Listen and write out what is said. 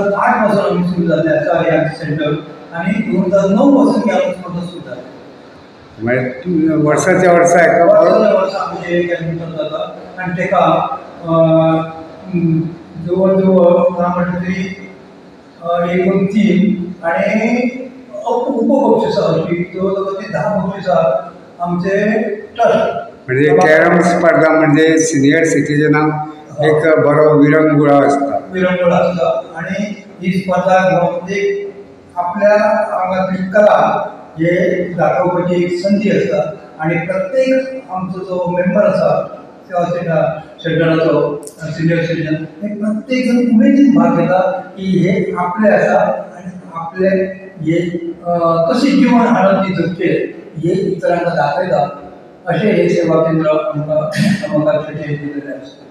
2008 पासून आमी सुरू जाल्लें आसा हें आमचें सेंटर आनी 2009 पासून कॅरम स्पर्धा सुरू जाली. म्हणजे वर्साच्या वर्सा एका वर्साच्या वर्सा आमचें कॅरम स्पर्धा जाता आनी तेका जवळ जवळ ना म्हणटा तरी 1 2 3 आनी उपबक्षिसां अशीं जवळ जवळ ती 10 बक्षिसां आमचे ट्रस्ट. म्हणजे कॅरम स्पर्धा म्हणजे सिनियर सिटीजनाक एक बरो विरंगुळो आसता. विरंगुळो आसता आनी ही स्पर्धा घेवप म्हणजे आपल्या आंगांतली कला हे दाखोवपाची एक संदी आसता आनी प्रत्येक आमचो जो मेंबर आसा त्या सेंटराचो सिनियर सिटीजन हे प्रत्येक जण उमेदीन भाग घेता की हे आपले आसा आनी आपले हे कशी जीवन आनंदी जगचे हे इतरांकां दाखयता. अशें हे सेवा केंद्र आमकां दिलेलें आसा.